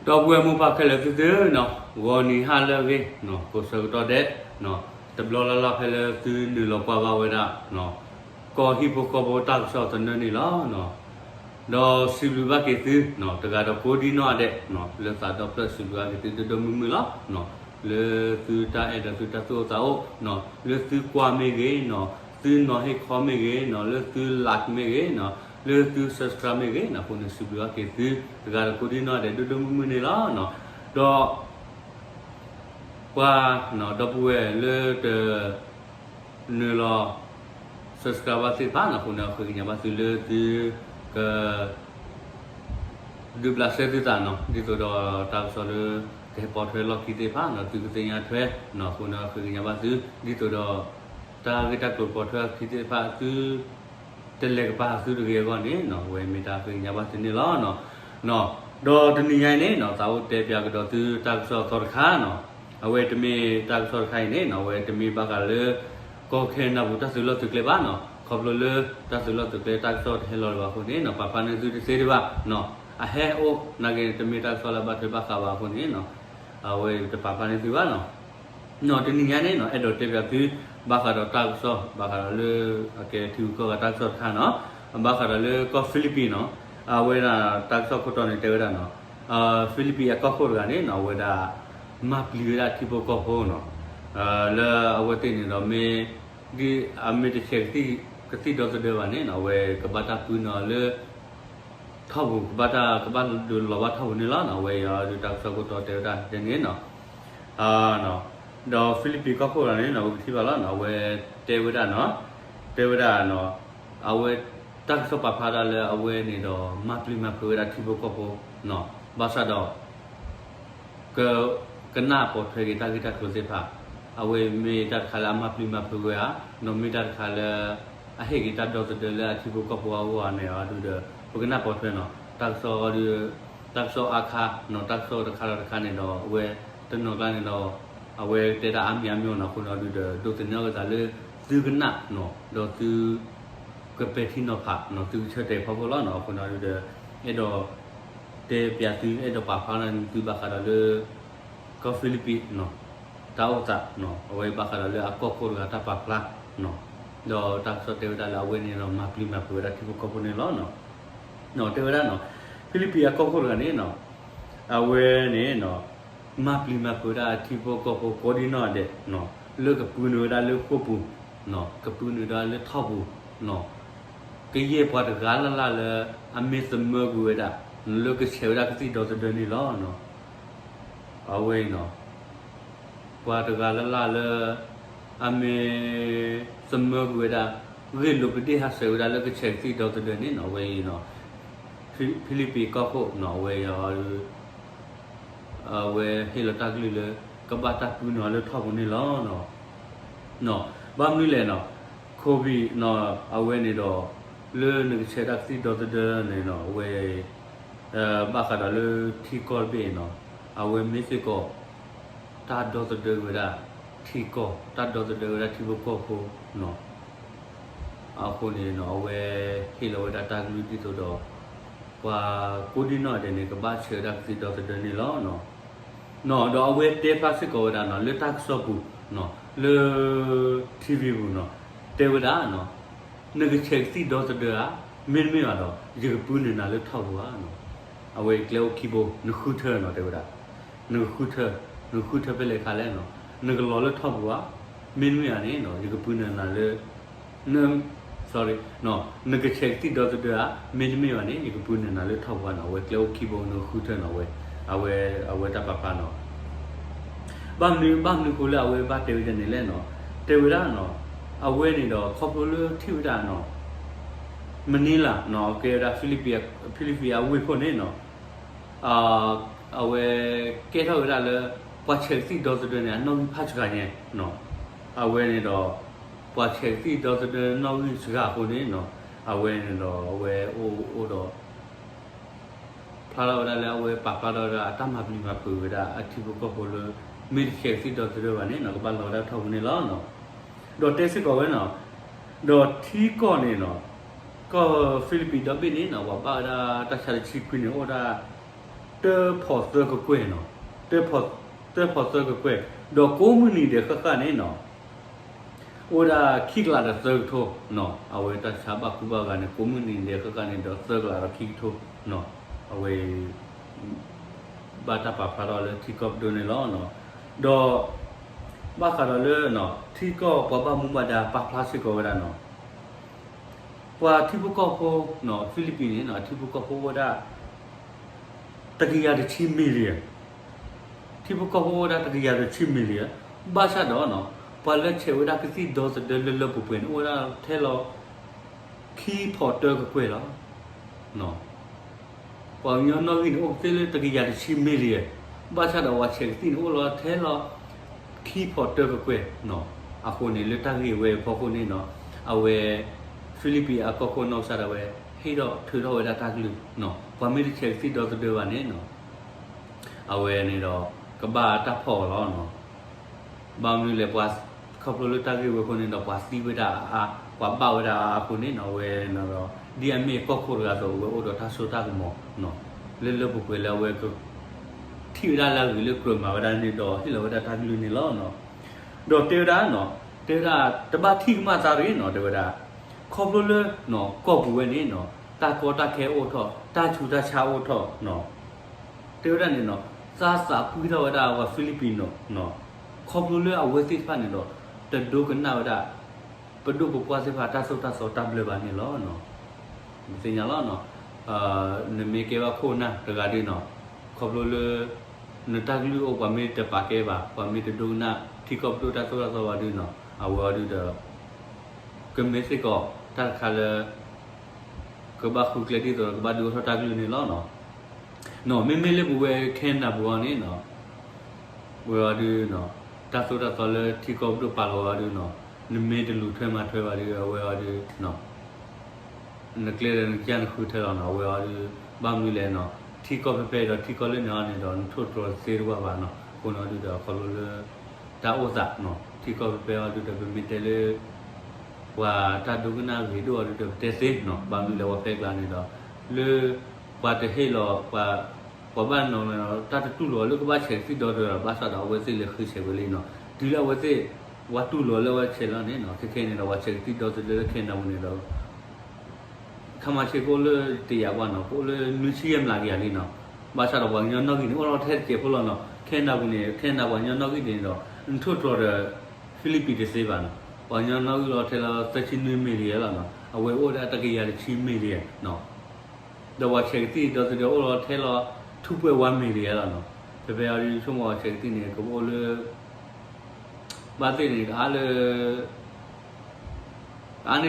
ဒီပုၢ်ဝဲၢ်မိၢ်ပၢ်ခဲလၢာ်သုသုနီၤ, ဂီၤနံၤဟါလၢအဂ့ၤ, ကိးဆၢကတီၢ်ဒဲး, တဘျီလၢ်လၢ်ဖဲလၢသုနုာ်လီၤကွၢ်ဘၣ်ဝဲဒၣ် ကီၢ်ဟံၣ်ဖိဃီဖိတၢ်ကစီၣ်သနၢၣ်န့ၣ်လီၤ. ဒီးစံးဘျုးဘၣ်က့ၤသု တဂၤဒီးကိးဒံနီၢ်ဒဲး လၢသးဒီဖျၢၣ် စံးဘျုးဘၣ်က့ၤသုဒိၣ်ဒိၣ်မုၢ်မုၢ်လီၤ. လၢသုတၢ်အဲၣ်ဒီးသုတၢ်သူၣ်အိၣ်သးအိၣ်, လၢသုကွၢ်မ့ၢ်ဂ့ၤ, သုနီၤဟ့ၣ်ခီမ့ၢ်ဂ့ၤ, လၢသု like မ့ၢ်ဂ့ၤ, လၢသု subscribe မ့ၢ်ဂ့ၤ, အဃိန့ၣ် စံးဘျုးဘၣ်က့ၤသု တဂၤဒီးကိးဒံနီၢ်ဒဲးဒိၣ်ဒိၣ်မုၢ်မုၢ်န့ၣ်လီၤ. ဒီး ပှၤ ဒီပုၢ်ဝဲၢ်လၢတ နုာ်လီၤ subscribe ဘၣ်သ့ၣ်တဖၣ်န့ၣ် အဃိန့ၣ် ဃ့ကညးဘၣ်သုလၢသု က ဒုးဘျးစဲသုသးနီၤ, ဒ်သိးဒီးတၢ်ကစီၣ်လၢ ကဟဲပိာ်ထွဲလီၢ်ခံသ့ၣ်တဖၣ်န့ၣ် သုကသ့ၣ်ညါထွဲနီၤ, အဃိန့ၣ် ဃ့ကညးဘၣ်သု ဒ်သိးဒီး တၢ်ဂ့ၢ်တၢ်ကျိၤပိာ်ထွဲအခံသ့ၣ်တဖၣ် သု တလဲၤကပၤသုတဂ့ၤအဂီၢ်န့ၣ်နီၤ, အဝဲမ့ၢ်တၢ်ဃ့ကညးဘၣ်သုန့ၣ်လီၤ. ဒီးတနံၤညါအံၤန့ၣ်နီၤ သးအိၣ်တဲပၠးကဒီးသုတၢ်ကစီၣ်သီတခါနီၤ, အဝဲတမ့ၢ်တၢ်ကစီၣ်တခါအံၤန့ၣ်နီၤ အဝဲတမ့ၢ်ဘၣ်ဃးလၢ ကီၢ်ခဲနဒၣ်ပူၤတၢ်သုးလီၢ်သုးကျဲဘၣ်နီၤ, ခီဖျိလၢတၢ်သုးလီၢ်သုးကျဲတၢ်ကစီၣ်တဟဲလီၤလၢၤဘၣ်အဃိန့ၣ်နီၤ ပာ်ဖျါန့ၢ်သုတသ့ဒံးဘၣ်နီၤ, အဟဲအိၣ်နာ်က့ တမ့ၢ်တၢ်ကစီၣ်လၢဘၣ်ထွဲဘၣ်ဃးဘၣ်အဃိန့ၣ်နီၤ အဝဲတပာ်ဖျါန့ၢ်သုဘၣ်နီၤ. နီၤတနံၤညါန့ၣ်နီၤ အဲၣ်ဒိးတဲပၠးသု ဘၣ်ဃးဒီးတၢ်ကစီၣ် ဘၣ်ဃးဒီးလၢ အကဲထံဂုၤကီၢ်ဂၤတၢ်ကစီၣ်တခါနီၤ, ဘၣ်ဃးဒီးလၢကီၢ်ဖံလံးပံးနီၤ, အဝဲဒၣ်တၢ်ကစီၣ်ခိၣ်တီန့ၣ်တဲဝဲဒၣ်နီၤ, ဖံလံးပံးအကီၢ်ခိၣ်တဂၤန့ၣ်နီၤ အဝဲဒၣ် မၤပျံၤဝဲဒၣ်ထံဖိကီၢ်ဖိနီၤ, လၢအဝဲသ့ၣ်န့ၣ်ဒီးမ့ၢ် ဒ်အမ့ၢ်တဆဲးကသံၣ် ကသံၣ်ဒီသဒၢဘၣ်န့ၣ်နီၤ အဝဲကဘၣ်တၢ်ပှ့ၤနီၤလၢ ထီၣ်ပူၤ ကဘၣ်တၢ် ကဘၣ်ဒုးလီၤဘၣ်ထီၣ်ပူၤန့ၣ်လီၤနီၤ, အဝဲအံၤဒုးတၢ်ကစီၣ်ခိၣ်တီတဲဝဲဒၣ်ဒ်န့ၣ်နီၤ, ဒီးဖံလံးပံးကီၢ်ခိၣ်တဂၤန့ၣ်နီၤ ပကထံၣ်ဘၣ်လီၤနီၤ, အဝဲတဲဝဲဒၣ်နီၤ, တဲဝဲဒၣ်နီၤ, အဝဲတၢ်ကစီၣ်ပာ်ဖျါဒၣ်လၢအဝဲန့ၣ်ဒီး မၤပျံၤမၤဖုးဝဲဒၣ်ထံဖိကီၢ်ဖိနီၤ, ဘၣ်ဆၣ်ဒီး က ကနၣ်ပိာ်ထွဲက့ၤတၢ်ဂ့ၢ်တၢ်ကျိၤသ့ၣ်တဖၣ်, အဝဲမ့ၢ်တၢ်တခါလၢအမၤပျံၤမၤဖုးဝဲဧါ, ဒီးမ့ၢ်တၢ်တခါလၢ အဟ့ၣ်က့ၤတၢ်ဒီသဒၢလၢအထံဖိကီၢ်ဖိအဂီၢ်န့ၣ်အီၤဒုးဒီး ပကနၣ်ပိာ်ထွဲနီၤ, တၢ်ကစီၣ်အီၤဒုး တၢ်ကစီၣ်အါခါနီၤ, တၢ်ကစီၣ်တခါဒီးတခါန့ၣ်ဒီး အဝဲတနီၤကျါန့ၣ်ဒီး အဝဲတဲတၢ်အါမံၤအါမံၤနီၤ, အဃိန့ၣ်အီၤဒုးဒီး ဒိးသန့ၤအီၤကသးလၢ သုကနၣ်နီၤ, ဒီးသု ကပဲာ်ထံနီၤဖးနီၤ, သုကဆၢတဲာ်ဖီခိၣ်လီၤနီၤ, အဃိန့ၣ်အီၤဒုးဒီး အဲၣ်ဒိး တဲပၠးသု အဲၣ်ဒိးပာ်ဖျါန့ၢ်သုဘၣ်ဃးဒီးလၢ ကီၢ်ဖံလံးပံးနီၤ, တၢ်အိၣ်သးနီၤ, အဝဲဘၣ်ဃးဒီးလၢအကီၢ်ခိၣ်တဂၤတၢ်ပာ်ဖျါနီၤ, ဒီးတၢ်ကစီၣ်တဲဝဲဒၣ်လၢအဝဲန့ၣ်ဒီး မၤပျံၤမၤဖုးဝဲဒၣ်ထံဖိကီၢ်ဖိန့ၣ်လီၤနီၤ. တဲဝဲဒၣ်နီၤ, ဖံလံးပံးအကီၢ်ခိၣ်တဂၤန့ၣ်နီၤ, အဝဲန့ၣ်နီၤ မၤပျံၤမၤဖုးဝဲဒၣ်ထံဖိကီၢ်ဖိကိးဒံနီၢ်ဒဲးနီၤ, လၢကပုၢ်နုာ်ဝဲဒၣ်လၢဃိာ်ပူၤနီၤ, ကပုၢ်နုာ်ဒၣ်လၢထီၣ်ပူၤနီၤ, ကယဲၢ်ပှၤတဂၤလၢ်လၢ်လၢ အမ့ၢ်သမၢကွံာ်ဝဲဒၣ် လၢကဆဲးဝဲဒၣ်ကသံၣ်ဒီသဒၢန့ၣ်လီၤ. အဝဲအံၤနီၤ ပှၤတဂၤလၢ်လၢ်လၢ အမ့ၢ်သမၢကွံာ်ဝဲဒၣ် ဂ့ၢ်လိာ်ပဒ့ၣ်ဟးဆှဲးဝဲဒၣ်လၢကဆဲးကသံၣ်ဒီသဒၢန့ၣ်နီၤ, အဝဲအံၤနီၤ ဖံလံးပံးကီၢ်ခိၣ်နီၤ အဝဲအံၤ အဝဲဟ့ၣ်လီၤတၢ်ကလုၢ်လၢ ကဘၣ်တၢ်ပုၢ်နုာ်အီၤလၢထီၣ်ပူၤန့ၣ်လီၤ. ဘၣ်မနုၤလဲၣ်နီၤ COVID နီၤ အဝဲန့ၣ်ဒီး လၢနကဆဲးတၢ်ကသံၣ်ဒီသဒၢန့ၣ်နီၤ အဝဲ ဘၣ်ဃးဒီးလၢထံကီၢ်တဘ့ၣ်နီၤ အဝဲမ့ၢ်စ့ၢ်ကီး တၢ်ဒီသဒၢဝဲဒၣ်ထံကီၢ် တၢ်ဒီသဒၢဝဲဒၣ်ထံဖိကီၢ်ဖိနီၤ. အဃိန့ၣ်နီၤ အဝဲဟ့ၣ်လီၤဝဲဒၣ်တၢ်ကလုၢ်ဒ်သိးဒီး ပှၤကိးဒံနီၢ်ဒဲးန့ၣ် ကဘၣ်ဆဲးဝဲဒၣ်ကသံၣ်ဒီသဒၢန့ၣ်လီၤ. နီၤ ဒီးအဝဲတဲဖျါစ့ၢ်ကီးဝဲဒၣ်နီၤ လၢတၢ်ကစီၣ်ပူၤနီၤ လၢ ထံၣ်ဝံၤပူၤနီၤ တဲဝဲဒၣ်နီၤ နကဆဲးကသံၣ်ဒီသဒၢဧါ, မ့တမ့ၢ်ဘၣ်ဒီး ယကပုၢ်နုာ်နၤလၢထီၣ်ပူၤဧါနီၤ. အဝဲကျဲအိၣ်ခံဘိ နဃုထၢနီၤ တဲဝဲဒၣ် နကဃုထၢ နကဃုထၢဖဲလဲၣ်ခါလဲၣ်နီၤ, နကလီၤလၢထီၣ်ပူၤဧါ, မ့တမ့ၢ်ဘၣ်န့ၣ်နီၤ ယကပုၢ်နုာ်နၤလၢ န sorry နီၤ နကဆဲးကသံၣ်ဒီသဒၢဧါ, မ့တမ့ၢ်ဘၣ်န့ၣ် ယကပုၢ်နုာ်နၤလၢထီၣ်ပူၤဧါနီၤ. အဝဲကျဲအိၣ်ခံဘိ နကဃုထၢနီၤ အဝဲ အဝဲတၢ်ပာ်ဖျါနီၤ ဘၣ်မနုၤ ဘၣ်မနုၤအဃိလၢအဝဲဘၣ်တဲဝဲဒ်န့ၣ်လဲၣ်နီၤ, တဲဝဲဒၣ်နီၤ အဝဲန့ၣ်ဒီး ခီဖျိလၢထံၣ်ဝဲဒၣ်နီၤ မနံၤလၤနီၤ ကဲဝဲဒၣ် ဖံလံးပံးအဝ့ၢ်ခိၣ်န့ၣ်နီၤ အဝဲကဲထီၣ်ဝဲဒၣ်လၢ ပှၤဆဲးကသံၣ်ဒီသဒၢန့ၣ် အနီၣ်ဂံၢ်ဖးစှၤညါနီၤ, အဝဲန့ၣ်ဒီး ပှၤဆဲးကသံၣ်ဒီသဒၢနီၣ်ဂံၢ်စှၤအဃိန့ၣ်နီၤ အဝဲန့ၣ်ဒီး အဝဲအိၣ်အိၣ်ဒီး ဖျါထီၣ်ဝဲဒၣ်လၢအဝဲပာ်ဖျါထီၣ်ဝဲဒၣ်အတၢ်မၤပျံၤမၤဖုးဝဲဒၣ်အထံဖိကီၢ်ဖိလၢ မ့ၢ်တဆဲးကသံၣ်ဒီသဒၢဘၣ်န့ၣ်နီၤ ကဘၣ်လီၤဝဲဒၣ်ထီၣ်ပူၤန့ၣ်လီၤ. ဒီးတဲစ့ၢ်ကီးဝဲနီၤ ဒီးထံကီၢ်န့ၣ်နီၤ ကီၢ်ဖံလံးပံးဒီဘ့ၣ်န့ၣ်နီၤ ပှၤဘၣ်ဝဲဒၣ်တၢ်ဆါတဆံခွံန့ၣ် အိၣ်ဝဲဒၣ် တၢဖီၣ်သၢကကွဲၢ်နီၤ, တၢဖီၣ်သၢကကွဲၢ်, ဒီးကိးမုၢ်နံၤဒဲးဃၣ်ဃၣ်န့ၣ်နီၤ အိၣ်ဝဲဒၣ်ခံကလးဒီးသၢကထိနီၤ, အဝဲတၢ်ဆါဘၣ်ကူဘၣ်ဂၤန့ၣ် ကိးမုၢ်နံၤဒဲးဃၣ်ဃၣ်န့ၣ်ဒီးသၢကလးဒီးခံကထိနီၤ, အဝဲ ဘၣ်တၢ်ပာ်ဖျါထီၣ်လၢထံကီၢ်ပဒိၣ်န့ၣ်လီၤ. ဒီး ဘၣ်ဃးဒီးလၢ ထံကီၢ်ပှၤဘၣ်မူဘၣ်ဒါပာ်ဖျါစ့ၢ်ကီးဝဲဒၣ်နီၤ, ပှၤထံဖိကီၢ်ဖိ Philippines န့ၣ်နီၤ ထံဖိကီၢ်ဖိအိၣ်ဝဲဒၣ် တကယၤတဆံ million, ထံဖိကီၢ်ဖိအိၣ်ဝဲဒၣ်တကယၤတဆံ million, ဘၣ်ဆၣ်ဒီးနီၤ ပှၤလၢဆဲးဝဲဒၣ်ကသံၣ်ဒီသဒၢလၢလၢပှဲၤပှဲၤန့ၣ် အိၣ်ဝဲဒၣ်ထဲလီၤ ခံဖီၣ်တၢကကွဲၢ်လီၤ. ပှၤကညီနီၣ်ဂံၢ်န့ၣ် အိၣ်ကသ့ၣ်လၢတကယၤတဆံ million, ဘၣ်ဆၣ်ဒီးပှၤဆဲးကသံၣ်န့ၣ် အိၣ်လီၤထဲလီၤ ခံဖီၣ်တၢကကွဲၢ်နီၤ, အဃိန့ၣ် လၢတၢ်ဂ့ၢ်ဝဲအဖီခိၣ်န့ၣ်နီၤ, အဝဲ Philippines အကီၢ်ခိၣ်နီၢ်ကစၢ်ဒၣ်ဝဲ ဟ့ၣ်ထီၣ်ထုးထီၣ်ဝဲဒၣ်တၢ်ကလုၢ်နီၤ, ပှၤမ့ၢ်တဆဲးကသံၣ်ဒီသဒၢဘၣ်န့ၣ်နီၤ အဝဲန့ၣ်ဒီး ကဘၣ်တၢ်ဖီၣ်အီၤလီၤနီၤ. ဘၣ်မနုၤလဲၣ် ပှၤ ခီဖျိလၢတၢ်ဂ့ၢ်ဝဲအဃိန့ၣ်ဒီး ပှၤသံဝဲဒၣ်အါအါ, ပှၤဘၣ်ဝဲဒၣ်အါအါအဃိန့ၣ်နီၤ, အဝဲန့ၣ်ဒီး ဒ်အမ့ၢ်ကီၢ်ခိၣ်တဂၤအသိး အဝဲအိၣ်ဒီးတၢ်စိတၢ်ကမီၤနီၤ, လၢလၢပှဲၤပှဲၤလၢအဝဲက ထံၣ်ဝဲဒၣ်လၢအဂ့ၤလၢကြၢးမၤဝဲဒၣ်န့ၣ်ဒီး ဟ့ၣ်လီၤဝဲဒၣ်တၢ်ကလုၢ်န့ၣ်လီၤ. ဒီးတဲဝဲဒၣ်နီၤ, တဲဝဲဒၣ် တဘၣ်ထံၣ်ကမၣ်သးတဂ့ၤနီၤ, တဲဝဲဒၣ် ခီဖျိလၢ ကီၢ်ပူၤဝဲန့ၣ်နီၤ တၢ်ကီတၢ်ခဲအိၣ်ထီၣ်, တၢ်ဆူးတၢ်ဆါအိၣ်ထီၣ်နီၤ, တဲဝဲဒၣ်န့ၣ်နီၤ သးသးပှံထီၣ်ဝဲဒၣ်ပှၤ Philippines နီၤ, ခီဖျိလၢအဝဲသ့ၣ်တဖၣ်န့ၣ်ဒီး တဒိကနၣ်ဝဲဒၣ် ပဒိၣ်ပပှၢ်သ့ၣ်တဖၣ်တၢ်သိၣ်တၢ်သီတၢ်ဘျၢဘၣ်န့ၣ်လီၤ. ပသ့ၣ်ညါလီၤနီၤ, နမ့ၢ်ကဲဘၣ်ခိၣ်နၢ်တဂၤဒီးနီၤ, ခီဖျိလၢ နတၢ်ကလုၢ်အိၣ် ပှၤမ့ၢ်တပာ်ကဲဘၣ်, ပှၤမ့ၢ်တဒိကနၣ်ထံကီၢ်ပဒိၣ်တၢ်သိၣ်တၢ်သီဘၣ်ဒီးနီၤ, အဝဲအီၤဒုဒီး ကမ့ၢ်စ့ၢ်ကီးတၢ်တခါလၢ ကဘၣ်ဃုကျဲဒ်သိးဒီး ကဘၣ်ဒုးအိၣ်ထီၣ်တၢ်ကလုၢ်န့ၣ်လီၤ. နီၤ မ့မ့ၢ်လၢပဝဲ Canada ပူၤအီၤန့ၣ်နီၤ, ပဝဲအီၤဒုနီၤ, တၢ်သိၣ်တၢ်သီလၢထံကီၢ်ပဒိၣ်ပာ်လီၤဝဲအီၤဒုနီၤ, နမ့ၢ်တလူၤထွဲမၤထွဲဘၣ်ဒီး အဝဲအီၤဒုနီၤ နကျဲဒီးနကစၢ်နဃုထၢလီၤနီၤ, အဝဲအီၤဒု ဘၣ်မနုၤလဲၣ်နီၤ, ထံကီၢ်ဖဲဖဲဒီးထံကီၢ်လၢန့ၣ်အီၤန့ၣ်ဒီး နထိၣ်တြီၤတသ့တဝၢ်ဘၣ်နီၤ, အဃိန့ၣ်အီၤဒုဒီး ခီဖျိလၢ တၢ်အိၣ်သးနီၤ, ထံကီၢ်ဖဲဖဲအီၤဒုဒီး ပမ့ၢ်တဲလၢ ပှၤတၢ်ဒိကနၣ်ဂ့ၤဒိၣ်အီၤဒုဒီး ပတဲသ့နီၤ, ဘၣ်မနုၤလဲၣ် ပှၤဖဲကျါန့ၣ်ဒီး လၢ ပှၤတဟ့ၣ်လီၤ ပှၤ ပှၤဘၣ်နီၤ တၢ်တတူၢ်လိာ်လၢကဘၣ်ဆဲးကသံၣ်ဒီသဒၢဒီး ဘၣ်ဆၣ်ဒီးအဝဲသ့ၣ်လဲၤဃုဆဲးဝဲလံနီၤ, တုၤလၢအဝဲသ့ၣ် ပှၤတူၢ်လိာ်လၢအဝဲဆဲးလီၤန့ၣ်နီၤ, ခဲခဲန့ၣ်ဒီး ပှၤဆဲးကသံၣ်ဒီသဒၢလၢ Canada ပူၤန့ၣ်ဒီး ခမါဆ့ကအိၣ်လၢတယၤပှၢ်နီၤ, ကအိၣ်လၢနွံဆံယဲၢ်မျးကယၤလံနီၤ, ဘၣ်ဆၣ်ဒီးပှၤကညီနီၣ်ဂံၢ်န့ၣ် အိၣ်လီၤထဲတစဲးဖိလီၤနီၤ, Canada ပူၤန့ၣ် Canada ပှၤကညီနီၣ်ဂံၢ်န့ၣ်ဒီး နထိၣ်တြီၤဒီး Philippines တသ့ဘၣ်နီၤ, ပှၤကညီနီၣ်ဂံၢ်လီၤထဲလီၤ သၢဆံနွံ million လီၤနီၤ, အဝဲအိၣ်ဒၣ်တကယၤတဆံ million နီၤ ဒီးပှၤဆဲးကသံၣ်ဒီသဒၢအိၣ်လီၤထဲလီၤ ထူၣ်ပှဲၤဝါ million လီၤနီၤ, ဖဲဖဲအံၤဒုဆိကမိၣ်ဆဲးကသံၣ်န့ၣ် ကဘၣ်အိၣ်လၢ ဘၣ်သ့ၣ်န့ၣ် ကအါလၢ အါန့ၢ်ဒံး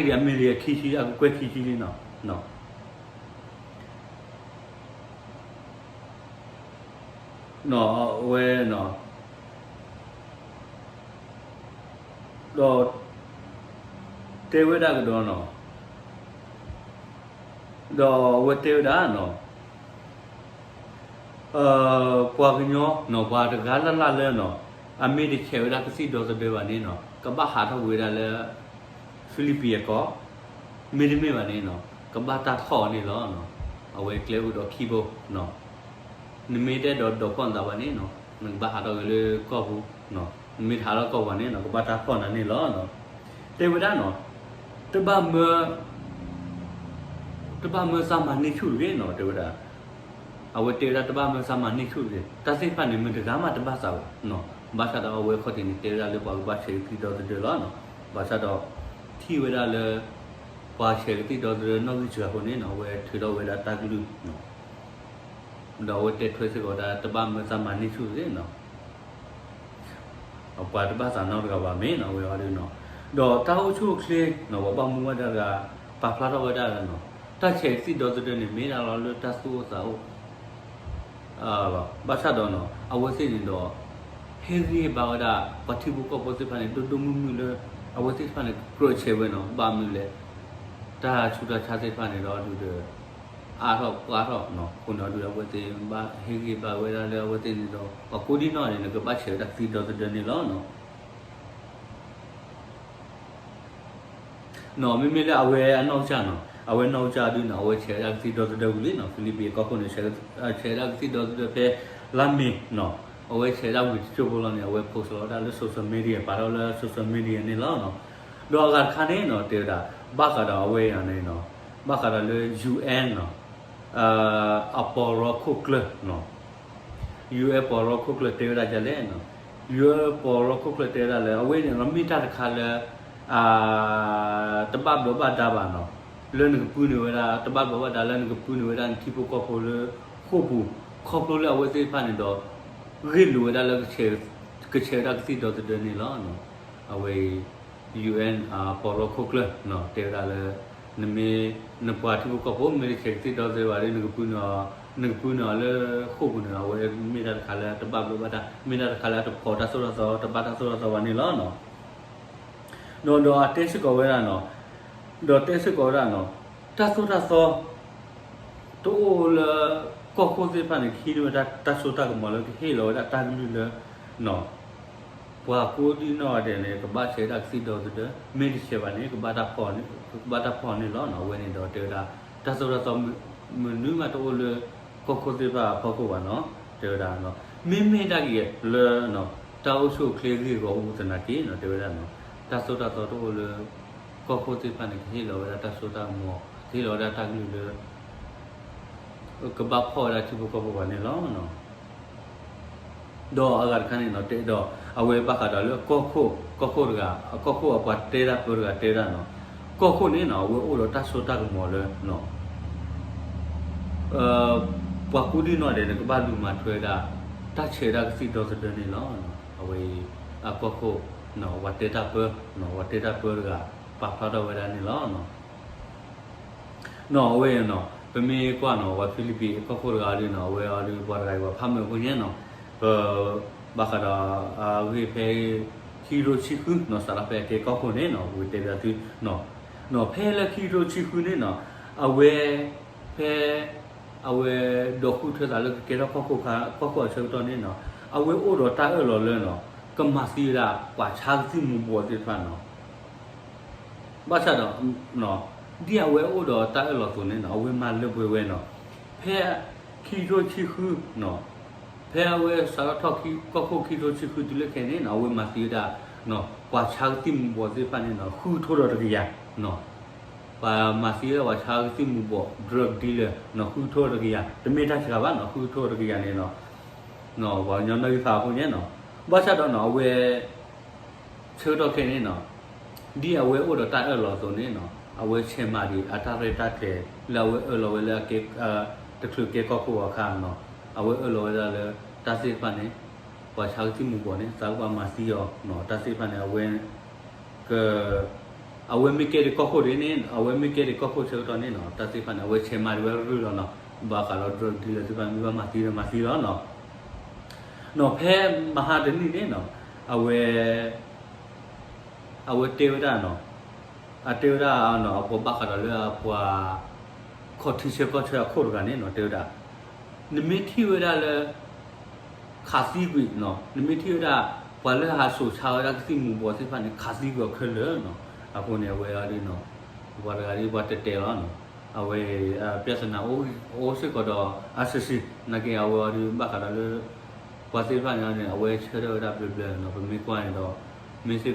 အ million ခံဆံ အကကွဲၢ်ခံဆံလံနီၤ, နီၤ အဝဲနီၤ ဒီး တဲဝဲဒၣ်ကဒီးနီၤ, ဒီးအဝဲတဲဝဲဒၣ်နီၤ ပှၤကညီနီၤ ပှၤတဂၤလၢ်လၢ်လၢနီၤ အမ့ၢ်တဆဲးဝဲဒၣ်ကသံၣ်ဒီသဒၢဘၣ်န့ၣ်နီၤ ကဘၣ်ဟးထီၣ်ကွံာ်ဝဲဒၣ်လၢ Philippines အကီၢ်, မ့တမ့ၢ်ဘၣ်န့ၣ်နီၤ ကဘၣ်တၢ်ဖီၣ်အီၤန့ၣ်လီၤ. အဝဲကျဲအိၣ်ဒီးခံဘိနီၤ နမ့ၢ်တအဲၣ်ဒိးဒိးဖီၣ်နသးဘၣ်န့ၣ်နီၤ နကဘၣ်ဟးထီၣ်က့ၤလၢကီၢ်ပူၤနီၤ, နမ့ၢ်တဟးထီၣ်ကီၢ်ပူၤန့ၣ်နီၤ ကဘၣ်တၢ်ဖီၣ်နၤန့ၣ်လီၤ. တဲဝဲဒၣ်နီၤ တဘၣ်မၢ တဘၣ်မၢသးမၤန့ၢ်ဆူၣ်တဂ့ၤနီၤ တဲဝဲဒၣ်. အဝဲတဲဝဲဒၣ်တဘၣ်မၢသးမၤန့ၢ်ဆူၣ်တဂ့ၤ, တၢ်သ့ၣ်တဖၣ်န့ၣ် မတၤတဂၤမးတဘၣ်သးဘၣ်နီၤ. ဘၣ်ဆၣ်ဒီးအဝဲခီၣ်ထံးန့ၣ် တဲဝဲဒၣ်လၢပှၤကဘၣ်ဆဲးကသံၣ်ဒီသဒၢလီၤနီၤ. ဘၣ်ဆၣ်ဒီး ထံၣ်ဝဲဒၣ်လၢ ပှၤဆဲးကသံၣ်ဒီသဒၢနီၣ်ဂံၢ်စှၤအဃိန့ၣ်နီၤ အဝဲထုးထီၣ်ဝဲဒၣ်တၢ်ကလုၢ်နီၤ. ဒီးအဝဲတဲထွဲစ့ၢ်ကီးဝဲဒၣ် တဘၣ်မၢသးမၤန့ၢ်ဆူၣ်တဂ့ၤနီၤ. ပှၤတဘၣ်သးနီတဂၤဘၣ်မ့ၢ်နီၤ အဝဲအီၤဒုနီၤ. ဒီးတၢ်အိၣ်ဆူၣ်အိၣ်ချ့နီၤ ပှၤဘၣ်မူဘၣ်ဒါတဂၤ ပာ်ဖျါထီၣ်ဝဲဒၣ်လၢနီၤ တၢ်ဆဲးကသံၣ်ဒီသဒၢန့ၣ် မ့ၢ်ဒၣ်လီၤလၢတၢ်သူၣ်အိၣ်သးအိၣ် လီၤ. ဘၣ်ဆၣ်ဒီးနီၤ အဝဲသ့ၣ်န့ၣ်ဒီး ဟ့ၣ်ဂံၢ်ဘါဝဲဒၣ် ပှၤထံဖိကီၢ်ဖိသ့ၣ်တဖၣ်န့ၣ် ဒိၣ်ဒိၣ်မုၢ်မုၢ်လၢ အဝဲသ့ၣ်တဖၣ်န့ၣ် ကြၢးဆဲးဝဲနီၤ. ဘၣ်မနုၤလဲၣ် တၢ်ဆူးတၢ်ဆါသ့ၣ်တဖၣ်န့ၣ်ဒီးဒုးဒီး အါထီၣ်ပှဲၤထီၣ်နီၤ. အဃိန့ၣ်ဒုး အဝဲသ့ၣ်ဘၣ်ဟ့ၣ်ဂံၢ်ဘါဝဲဒၣ်လၢအဝဲသ့ၣ်န့ၣ်ဒီး ပှၤကိးဒံနီၢ်န့ၣ် နကဘၣ်ဆဲးဝဲဒၣ်ကသံၣ်ဒီသဒၢန့ၣ်လီၤနီၤ. နီၤ မ့မ့ၢ်လၢအဝဲအနီၢ်ကစၢ်နီၤ အဝဲနီၢ်ကစၢ်ဒုနီၤ အဝဲဆဲးဝဲဒၣ်ကသံၣ်ဒီသဒၢဝံၤလံနီၤ, ဖံလံးပံၤအကီၢ်ခိၣ်န့ၣ် ဆဲးဝဲဒၣ်ကသံၣ်ဒီသဒၢဖဲလါမ့ၤနီၤ, အဝဲဆဲးဝဲဒၣ်ဝံၤတစိၢ်ဖိလီၤန့ၣ် အဝဲ post လီၤဝဲဒၣ်လၢ social media ပာ်ထီၣ်လၢ social media န့ၣ်လီၤ. ဒီးအဂၤတခါန့ၣ်နီၤ တဲဝဲဒၣ် ဘၣ်ဃးဒီးအဝဲအံၤန့ၣ်နီၤ ဘၣ်ဃးဒီးလၢ ယူၣ်အဲၣ်နီၤ အပီးရီခိၣ်ကျၢၢ်နီၤ ယူၣ်အဲၣ်ပီးရီခိၣ်ကျၢၢ်တဲဝဲဒၣ်ဒ်လဲၣ်နီၤ, ယူၣ်အဲၣ်ပီးရီခိၣ်ကျၢၢ်တဲဝဲဒၣ်လၢ အဝဲန့ၣ်နီၤ မ့ၢ်တၢ်တခါလၢ တဘၣ်ဘျီးဘၣ်ဒါဘၣ်နီၤ, လၢနကပုၢ်န့ၢ်ဝဲဒၣ် တဘၣ်ဘျီးဘၣ်ဒါလၢနကပုၢ်န့ၢ်ဝဲဒၣ်နထံဖိကီၢ်ဖိလၢဃိာ်ပူၤ, ခီဖျိလၢအဝဲသ့ၣ်တဖၣ်န့ၣ်ဒီး ဂ့ၢ်လိာ်ဝဲဒၣ်လၢ ကဆဲးဝဲဒၣ်ကသံၣ်ဒီသဒၢန့ၣ်လီၤ. အဝဲ ယူၣ်အဲၣ် ပီးရီခိၣ်ကျၢၢ်နီၤ တဲဝဲဒၣ်လၢ နမ့ၢ် နပှၤထံဖိကီၢ်ဖိ မ့ၢ်တဆဲးကသံၣ်ဒီသဒၢဘၣ်ဒီး နကပုၢ်န့ၢ်အီၤ နကပုၢ်န့ၢ်အီၤလၢဃိာ်ပူၤန့ၣ် အဝဲမ့ၢ်တၢ်တခါလၢတဘၣ်ဘျီးဘၣ်ဒါ မ့ၢ်တၢ်တခါလၢအတဖီၣ်တၢ်သိၣ်တၢ်သီ တဘၣ်တၢ်သိၣ်တၢ်သီဘၣ်န့ၣ်လီၤ. ဒီး ဒီးအတဲစ့ၢ်ကီးဝဲဒၣ်နီၤ, ဒီးတဲစ့ၢ်ကီးဝဲဒၣ်နီၤ, တၢ်သိၣ်တၢ်သီ တအိၣ်လၢ ကီၢ်ခိၣ်သ့ၣ်တဖၣ်န့ၣ် ကဟံးန့ၢ်ဝဲဒၣ်တၢ်စိတၢ်ကမီၤလၢကဟ့ၣ်လီၤဝဲဒၣ်တၢ်ကလုၢ်လၢ ပှၤကိးဒံနီၢ်ဂၤဒဲးန့ၣ် ကဘၣ်ဆဲးဝဲဒၣ်ကသံၣ်ဒီသဒၢ, မ့ၢ်တဆဲးဘၣ်န့ၣ် ကဘၣ်တၢ်ဖီၣ်န့ၣ်လီၤ. အဝဲန့ၣ်ဒီးတဲဝဲဒၣ် တၢ်သိၣ်တၢ်သီ မနုၤမးတအိၣ်လၢ ကီၢ်ခိၣ်သ့ၣ်တဖၣ်အဖီခိၣ်ဘၣ်နီၤ, တဲဝဲဒၣ် မ့မ့ၢ်ဒၣ်က့ၤလၢ တၢ်အိၣ်ဆူၣ်အိၣ်ချ့ဂ့ၢ်ဂီၢ်အူသနာ်က့နီၤ တဲဝဲဒၣ်နီၤ, တၢ်သိၣ်တၢ်သီတအိၣ်လၢ ကီၢ်ခိၣ်သ့ၣ်တဖၣ်န့ၣ် ကဟ့ၣ်လီၤဝဲဒၣ်တၢ်စိတၢ်ကမီၤ ကဟ့ၣ်လီၤဝဲဒၣ်တၢ်ကလုၢ်လၢ ကဘၣ်ဖီၣ်ဝဲဒၣ်ထံဖိကီၢ်ဖိဘၣ်န့ၣ်လီၤ. ဒီးအဂၤတခါန့ၣ်နီၤ တဲဒီး အဝဲဘၣ်ဃးဒီးလၢကီၢ်ခိၣ် ကီၢ်ခိၣ်တဂၤ ကီၢ်ခိၣ်အပှၤတဲတၢ်ပၢတဂၤတဲဝဲဒၣ်နီၤ, ကီၢ်ခိၣ်န့ၣ်နီၤ အဝဲအိၣ်ဒီးတၢ်စိတၢ်ကမီၤလၢ ပှၤကိးဒံနီၢ်ဂၤဒဲးန့ၣ် ကဘၣ်လူၤမၤထွဲဝဲဒၣ် တၢ်ဆဲးဝဲဒၣ်ကသံၣ်ဒီသဒၢန့ၣ်လီၤ. အဝဲအံၤ အကီၢ်ခိၣ် ပှၤတဲတၢ်ပၢ ပှၤတဲတၢ်ပၢတဂၤ ပာ်ဖျါထီၣ်ဝဲဒၣ်န့ၣ်လီၤ. နီၤ အဝဲနီၤ ပမ့ၢ်ကွၢ်နီၤ ပှၤဖံလံးပံၤအကီၢ်ခိၣ်တဂၤဒုနီၤ အဝဲအီၤဒု ပှၤတဂၤအံၤ ပှၤဖးမုာ်အဃိန့ၣ်နီၤ ပ ဘၣ်ဃးဒီး အဂ့ၢ်ဖဲ ခံကထိဆံဃုနီၤ စးထီၣ်ဖဲအကဲကီၢ်ခိၣ်န့ၣ်နီၤ ပကတဲဘၣ်သု နီၤ ဖဲလၢခံကထိဆံဃုန့ၣ်နီၤ အဝဲ ဖဲ အဝဲဒိးဃုထၢသးလၢကကဲထီၣ်ကီၢ်ခိၣ်ခါ ကီၢ်ခိၣ်အဆၢကတီၢ်န့ၣ်နီၤ အဝဲအိၣ်ဒီးတၢ်အၢၣ်လီၤလၢနီၤ ကမၤသံဝဲဒၣ်ပှၤဆါကသံၣ်မူၤဘှီးသ့ၣ်တဖၣ်နီၤ ဘၣ်ဆၣ်ဒီး ဒ်အဝဲအိၣ်ဒီးတၢ်အၢၣ်လီၤအသိးန့ၣ်နီၤ အဝဲမၤလၢပှဲၤဝဲနီၤ ဖဲခံကထိဆံဃုနီၤ ဖဲအဝဲစးထီၣ်ထီၣ်ကီၢ်ခိၣ်ခံကထိဆံဃုတုၤလၢခဲအံၤန့ၣ်နီၤ အဝဲမၤသံဝဲဒၣ် ပှၤဆါကသံၣ်မူၤဘှီးသ့ၣ်တဖၣ်န့ၣ်နီၤ ဃုကထိဒီးတကယၤနီၤ ပှၤမၤသံဝဲဒၣ်ပှၤဆါကသံၣ်မူၤဘှီး drug dealer နီၤ ဃုကထိတကယၤ တမ့ၢ်တၢ်စှၤဘၣ်နီၤ ဃုကထိတကယၤန့ၣ်နီၤ ပှၤကညီနီၣ်ဂံၢ်ဖးအဃိန့ၣ်နီၤ ဘၣ်ဆၣ်ဒီးနီၤ အဝဲ ဆၢကတီၢ်ခဲအံၤန့ၣ်နီၤ ဒ်အဝဲအိၣ်ဒီးတၢ်အၢၣ်လီၤအသိးန့ၣ်နီၤ အဝဲဆဲးမၤဒံးအတၢ်ရဲၣ်တၢ်ကျဲၤ လၢအဝဲအၢၣ်လီၤဝဲလၢအကဲ တချုးကဲကီၢ်ခိၣ်အခါနီၤ အဝဲအၢၣ်လီၤဝဲဒၣ်လၢ တၢ်သ့ၣ်တဖၣ်န့ၣ် ပှၤဆါကသံၣ်မူၤဘှီးန့ၣ် သးကဘၣ်မၤသံအီၤနီၤ တၢ်သ့ၣ်တဖၣ်န့ၣ် အဝဲ က အဝဲမ့ၢ်ကဲဒံးကီၢ်ခိၣ်ဒ်န့ၣ် အဝဲမ့ၢ်ကဲဒံးကီၢ်ခိၣ်ဆၢကတီၢ်န့ၣ်နီၤ တၢ်သ့ၣ်တဖၣ်န့ၣ် အဝဲဆဲးမၤဒံးဝဲရုၢ်လီၤနီၤ ဘၣ်ဃးဒီး drug dealer သ့ၣ်တဖၣ်မ့ၢ်ဘၣ်မၤသံဒီးမၤသံလီၤနီၤ နီၤ ဖဲမဟါတနံၣ်န့ၣ်နီၤ အဝဲ အဝဲတဲဝဲဒၣ်နီၤ အတဲဝဲဒၣ်နီၤ အပှၤဘၣ်ဃးဒီးလၢအပှၤ ခီၣ်ထံဆၢကီၢ်ဆၢအခိၣ်တဂၤန့ၣ်နီၤ တဲဝဲဒၣ် နမ့ၢ်ထံၣ်ဝဲဒၣ်လၢ ခးသံကွံာ်နီၤ နမ့ၢ်ထံၣ်ဝဲဒၣ် ပှၤလၢဟးစိာ်ဆါဝဲဒၣ်ကသံၣ်မူၤဘှီးသ့ၣ်တဖၣ်န့ၣ် ခးသံကွံာ်အီၤခဲလၢာ်နီၤ အဃိန့ၣ် အဝဲအီၤဒ်နီၤ ပှၤတဂၤဒ်ပှၤတဲာ်တဲာ်လီၤနီၤ အဝဲ ပြဿနာအိၣ်စ့ၢ်ကီးဒီး အါစုစ့ၢ် နာ်က့ အဝဲအီၤဒ်ဘၣ်ဃးဒီးလၢ ပှၤသ့ၣ်တဖၣ်န့ၣ်န့ၣ် အဝဲဆၢထၢၣ်ဝဲဒၣ်ဘျၢဘျၢနီၤ ပမ့ၢ်ကွၢ်န့ၣ်ဒီး မ့ၢ်စ့ၢ်ကီးတၢ်ဂ့ၤကတၢၢ်တခါနီၤ ခီဖျိလၢတၢ်မူၤတၢ်ဘှီးအ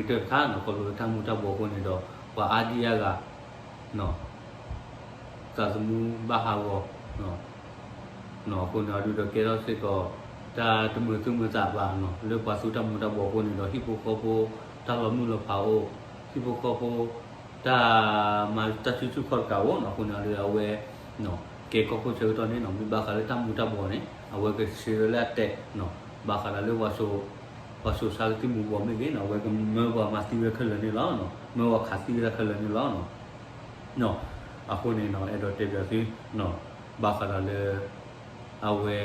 ဃိန့ၣ်ဒီး ပှၤအါဒံအါဂၤ သးသမူဘၣ်ဟးဂီၤ နီၤ အဃိန့ၣ်အီၤဒုဒီးကဲထီၣ်စ့ၢ်ကီး တၢ်တမုာ်သူၣ်မုာ်သးဘၣ်နီၤ လၢပှၤသူတၢ်မူၤတၢ်ဘှီးအဃိန့ၣ်ဒီး ဟံၣ်ဖိဃီဖိ တၢ်လီၤမုၢ်လီၤဖးအိၣ် ဟံၣ်ဖိဃီဖိ တၢ်မၤတၢ်စုဆူၣ်ခီၣ်တကးအိၣ်နီၤ အဃိန့ၣ်အီၤဒုဒီးအဝဲ ကဲကီၢ်ခိၣ်ဆၢကတီၢ်န့ၣ်နီၤ မ့ၢ်ဘၣ်ဃးလၢတၢ်မူၤတၢ်ဘှီးန့ၣ် အဝဲကဆှၢလၢအတဲာ်နီၤ ဘၣ်ဃးဒီးလၢ ပှၤစိာ်ဆါကသံၣ်မူၤဘှီးမ့ၢ်ဂ့ၤနီၤ အဝဲကမၢပှၤမၤသံဝဲခဲလၢာ်န့ၣ်လီၤ. မၢပှၤခးသံဝဲဒၣ်ခဲလၢာ်န့ၣ်လီၤ. အဃိန့ၣ်နီၤ အဲၣ်ဒိးတဲပၠးသု ဘၣ်ဃးဒီးလၢ အဝဲ ပ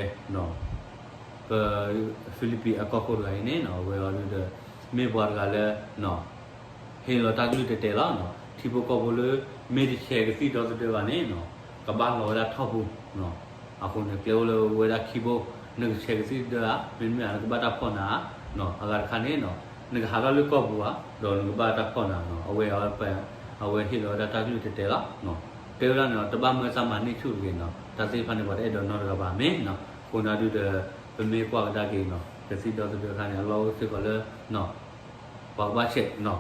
Philippines အကီၢ်ခိၣ်တဂၤအံၤန့ၣ်နီၤ အဝဲအီၤဒုဒီး မ့ၢ်ပှၤတဂၤလၢ ဟ့ၣ်လီၤတၢ်ကလုၢ်တဲာ်တဲာ်လီၤ. ထံဖိကီၢ်ဖိလၢ မ့ၢ်တဆဲးကသံၣ်ဒီသဒၢဘၣ်န့ၣ်နီၤ ကဘၣ်လီၤဝဲဒၣ်ထီၣ်ပူၤ အဃိန့ၣ် ကျဲအိၣ်လၢဝဲဒၣ်ခံဘိ နကဆဲးကသံၣ်ဒၢဧါ မ့တမ့ၢ်ဧါ နကဘၣ်တၢ်ဖီၣ်နၤဧါ. အဂၤတခါန့ၣ်နီၤ နကဟးထီၣ်လၢကီၢ်ပူၤဧါ ဒီးနကဘၣ်တၢ်ဖီၣ်နၤနီၤ အဝဲအီၤ အဝဲဟ့ၣ်လီၤဝဲဒၣ်တၢ်ကလုၢ်တဲာ်တဲာ်လီၤ. တဲဝဲဒၣ်န့ၣ်ဒီး တဘၣ်မၢသးမၤန့ၢ်ဆူၣ်တဂ့ၤနီၤ, တၢ်သ့ၣ်တဖၣ်န့ၣ် ပှၤတအဲၣ်ဒိးနီတဂၤဘၣ်မ့ၢ်နီၤ. အဃိန့ၣ်ဒုဒီး ပမ့ၢ်ကွၢ်ကဒါက့ၤနီၤ ကသံၣ်ဒီသဒၢအခါန့ၣ် အလီၢ်အိၣ်စ့ၢ်ကီးလၢ ပှၤကဘၣ်ဆဲးနီၤ,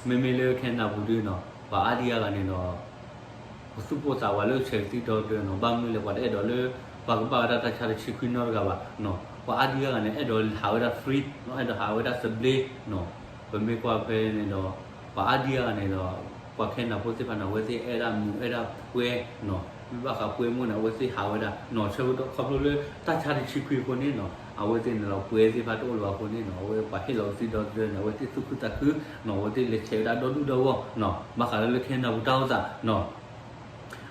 မ့မ့ၢ်လၢခဲနဒၤပူၤဒုနီၤ ပှၤအါဒံအါဂၤန့ၣ်ဒီး ပသူၣ်ပိၢ်သးဝးလၢဆဲးကသံၣ်ဒီသဒၢနီၤ, ဘၣ်မနုၤလဲၣ် ပှၤတအဲၣ်ဒိးလၢ ပှၤကဘၣ်ဝဲဒၣ်တၢ်ဆါတဆံခွံနီတဂၤဘၣ်နီၤ. ပှၤအါဒံအါဂၤန့ၣ် အဲၣ်ဒိးဟးဝဲဒၣ် free နီၤ, အဲၣ်ဒိးဟးဝဲဒၣ်သဘျ့နီၤ. ပမ့ၢ်ကွၢ်ဖဲန့ၣ်ဒီး ပှၤအါဒံအါဂၤန့ၣ်ဒီး ပှၤခဲနဒၤဖိသ့ၣ်တဖၣ်န့ၣ် အဝဲသ့ၣ်အဲၣ်ဒၣ်မူးအဲၣ်ဒၣ်ပွဲနီၤ, မ့ၢ်ဘၣ်ဃးပွဲမိၢ်န့ၣ် အဝဲသ့ၣ်ဟးဝဲဒၣ်နီၤ, ဆၢကတီၢ်ခီဖျိလၢတၢ်ဆါတဆံခွံအဃိန့ၣ်နီၤ, အဝဲသ့ၣ်န့ၣ်ဒီး ပွဲသ့ၣ်တဖၣ်တအိၣ်လၢၤဘၣ်အဃိန့ၣ်နီၤ, အဝဲပှၤဟ့ၣ်လီၤကသံၣ်ဒီသဒၢန့ၣ် အဝဲသ့ၣ်သူၣ်ခုသးခုနီၤ, အဝဲသ့ၣ်လဲၤဆဲးဝဲဒၣ်ဒီဒူၣ်ဒီဝီၢ်နီၤ, ဘၣ်ဃးဒီးလၢခဲနဒၤပူၤတၢ်အိၣ်သးနီၤ.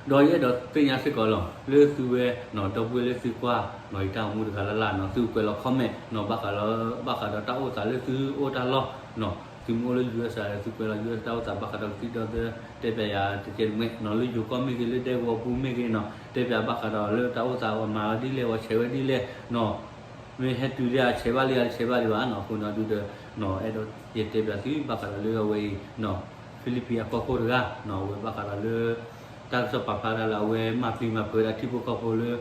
ဒီးယအဲၣ်ဒိးသ့ၣ်ညါစ့ၢ်ကီးလီၤ လၢသုဝဲနီၤ, ဒီပုၢ်ဝဲၢ်လၢသုကွၢ်နီၤ ယတၢ်အိၣ်မူတဂၤလၢ်လၢ်နီၤ, သုကွဲးလီၤ comment နီၤ, ဘၣ်ဃးဒီး ဘၣ်ဃးဒီးတၢ်အိၣ်သးလၢသုအိၣ်တၢ်လီၢ်နီၤ, သုမ့ၢ်အိၣ်လၢ ယူၢ်အ့ၣ် စ့ၢ်ဒီး သုကွဲးလီၤ ယူၢ်အ့ၣ် စ့ၢ် တၢ်အိၣ်သးဘၣ်ဃးဒီးကသံၣ်ဒီသဒၢ တဲပျးယၤတကဲးတမှဲၤနီၤ, လၢယိၤကီၢ်မ့ၢ်ဂ့ၤ လၢဒဲကဝီၤပူၤမ့ၢ်ဂ့ၤနီၤ, တဲပျးဘၣ်ဃးဒီးလၢတၢ်အိၣ်သးအမၤဝဲဒ်လဲၣ် အဝဲဆဲးဝဲဒ်လဲၣ်နီၤ, မ့ၢ်ဟဲတုၤလၢအဆဲးဘၣ်လံ အတဆဲးဘၣ်လံဘၣ်နီၤ, အဃိန့ၣ်ဒုဒီး အဲၣ်ဒိးယတဲပျးသု ဘၣ်ဃးဒီးလၢအဝဲအံၤနီၤ, ဖံလံးပံးအကီၢ်ခိၣ်တဂၤနီၤ, အဝဲဘၣ်ဃးဒီးလၢ တၢ်ကစီၣ်ပာ်ဖျါဒၣ်လၢ အဝဲမၤပျံၤမၤဖုးဝဲဒၣ်ထံဖိကီၢ်ဖိလၢ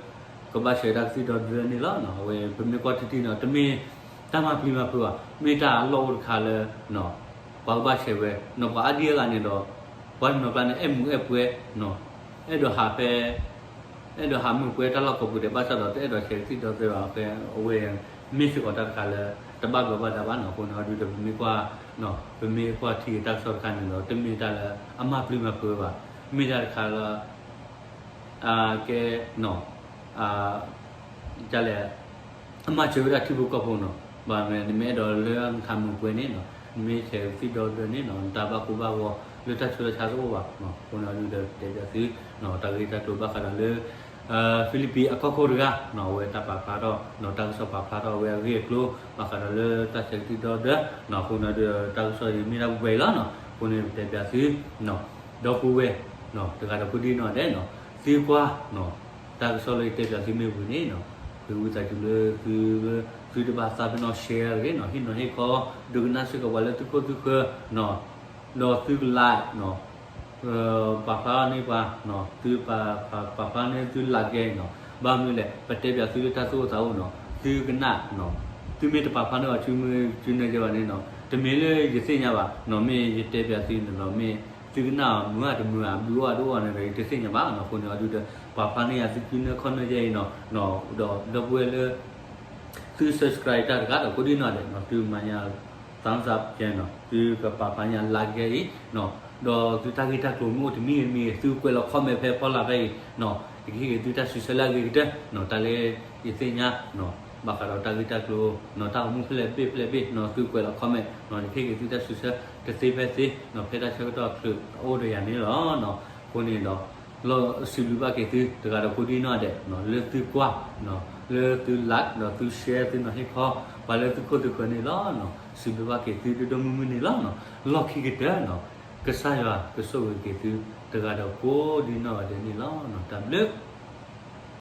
ကဘၣ်ဆဲးဝဲဒၣ်ကသံၣ်ဒီသဒၢန့ၣ်လီၤ. အဝဲပမ့ၢ်ကွၢ်ထံထံနီၤ တမ့ၢ်တၢ်မၤပျံၤမၤဖုးဘၣ်, မ့ၢ်တၢ်အလီၢ်အိၣ်တခါလၢ ပှၤကဘၣ်ဆဲးဝဲနီၤ, ပှၤအါဒံအါဂၤန့ၣ်ဒီး ပှၤတနီၤကျါန့ၣ် အဲၣ်မူးအဲၣ်ပွဲနီၤ, အဲၣ်ဒိးဟးဖဲ အဲၣ်ဒိးဟးမုာ်ပွဲတၢ်လီၢ်ကိးပူၤဒဲး ဘၣ်ဆၣ်ဒီးတအဲၣ်ဒိးဆဲးကသံၣ်ဒီသဒၢဘၣ်, အဝဲ မ့ၢ်စ့ၢ်ကီးတၢ်တခါလၢ တဘၣ်ဘျီးဘၣ်ဒါဘၣ်နီၤ, အဃိန့ၣ်ဒုဒီးပမ့ၢ်ကွၢ် ပမ့ၢ်ကွၢ်ထံဂ့ၤတၢ်ကစီၣ်တခါန့ၣ်ဒီး တမ့ၢ်တၢ်လၢအမၤပျံၤမၤဖုးဘၣ်, မ့ၢ်တၢ်တခါလၢ ကဲ ဒ်လဲၣ် အမၤစၢၤဝဲဒၣ်ထံဖိကီၢ်ဖိနီၤ, ဘၣ်မနုၤ နမ့ၢ်အဲၣ်ဒိးလၢနခးမုာ်ပွဲန့ၣ်နီၤ, နမ့ၢ်ဆဲးကသံၣ်ဒီသဒၢန့ၣ်နီၤ, နတၢ်ဘၣ်ကိၢ်ဘၣ်ဂီၤလၢတၢ်ဆူးတၢ်ဆါတအိၣ်ဘၣ်, အဃိန့ၣ်ဒုဒီးတဲပျးသု တၢ်ဂ့ၢ်တၢ်ကျိၤဘၣ်ဃးဒီးလၢ ဖံလံးပံးအကီၢ်ခိၣ်တဂၤနီၤ, အဝဲတၢ်ပာ်ဖျါထီၣ်နီၤ, တၢ်ကစီၣ်ပာ်ဖျါထီၣ်အဝဲအဂ့ၢ်အကျိၤ ဘၣ်ဃးဒီးလၢတၢ်ဆဲးကသံၣ်ဒီသဒၢနီၤ, အဃိန့ၣ်ဒုဒီးတၢ်ကစီၣ်အံၤမ့ၢ်ဒၣ်ပှဲၤအံၤလီၤနီၤ, အဃိန့ၣ်တဲပျးသု ဒီပုၢ်ဝဲၢ် တဂၤဒီးကိးဒံနီၢ်ဒဲးနီၤ, သုကွၢ်နီၤ တၢ်ကစီၣ်လၢယတဲပျးသုမ့ၢ်ဝံၤန့ၣ်နီၤ, ဃ့ဝံသးစူၤလၢသု သုတဘၣ်သးပ့ၤနီၣ် share တဂ့ၤနီၤ, ဟ့ၣ်နီၤဟ့ၣ်ခီ ဒိကနၣ်စ့ၢ်ကီးပှၤလၢသုခိၣ်သုဃၢၤနီၤ, ဒီးသုက like နီၤ, ပာ်ဖျါန့ၢ်ပှၤနီၤ, သုပာ်ဖျါန့ၢ်သု like နီၤ, ဘၣ်မနုၤလဲၣ် ပတဲပျးသုလၢတၢ်သူၣ်အိၣ်သးအိၣ်နီၤ, သုကနၣ်နီၤ, သုမ့ၢ်တပာ်ဖျါန့ၢ်အီၤ စုမုၢ်စုနၢယဲဘၣ်န့ၣ်နီၤ, တမ့ၢ်လၢယသ့ၣ်ညါဘၣ်နီၤ, မ့ၢ်ယတဲပျးသုန့ၣ်ဒီး မ့ၢ်သုကနၣ်အီၤမုာ်ဧါတမုာ်ဧါ ဘျုးအိၣ်ဧါတအိၣ်ဧါန့ၣ်ဒီး ယတသ့ၣ်ညါဘၣ်နီၤ, အဃိန့ၣ်အဒုဒီး ပာ်ဖျါန့ၢ်ယၤသုကုနၢခီၣ်နၢယဲအံၤနီၤ, ဒီးဒီပုၢ်ဝဲၢ်လၢ သု subscribe တၢ်တဂၤဒီးကိးဒံနီၢ်ဒဲးနီၤ, သုမၤညါ thumbs up ကဲနီၤ, သုကပာ်ဖျါညါ like ကဲအံၤနီၤ, ဒီးသုတၢ်ဂ့ၢ်တၢ်ကျိၤမ့ၢ်အိၣ်တမံၤဂ့ၤတမံၤဂ့ၤ သုကွဲးလီၤ comment ဖဲဖီလာ်ဖဲအံၤနီၤ, ယကဟ့ၣ်က့ၤသုတၢ်စံးဆၢလၢအဂ့ၤကတၢၢ်နီၤ, တၢ်လၢယသ့ၣ်ညါနီၤ, ဘၣ်ဃးဒီးတၢ်ဂ့ၢ်တၢ်ကျိၤနီၤ, တၢ်အိၣ်မူဖဲလဲၣ်ဘ့ၣ်ဖဲလဲၣ်ဘ့ၣ်နီၤ, သုကွဲးလီၤ comment နီၤ, ယကဟ့ၣ်က့ၤသုတၢ်စံးဆၢတသ့ဖဲသ့နီၤ, ဖဲတၢ်ဆၢကတီၢ်ချုးအအိၣ်ဒီးယၤန့ၣ်လီၤနီၤ, အဃိန့ၣ်ဒီး လီၤစံးဘျုးဘၣ်က့ၤသုတဂၤဒီးကိးဒံနီၢ်ဒဲး, လၢသုကွၢ်, လၢသု like ဒီးသု share သုနီၤဟ့ၣ်ခီ ပှၤလၢသုခိၣ်သုဃၢၤန့ၣ်လီၤ. စံးဘျုးဘၣ်က့ၤသုဒိၣ်ဒိၣ်မုၢ်မုၢ်န့ၣ်လီၤ. လီၢ်ခံကတၢၢ်နီၤ, ကစၢ်ယွၤကဆိၣ်ဂ့ၤက့ၤသုတဂၤဒီးကိးဒံနီၢ်ဒဲးန့ၣ်လီၤ. တၢ်ဘျုး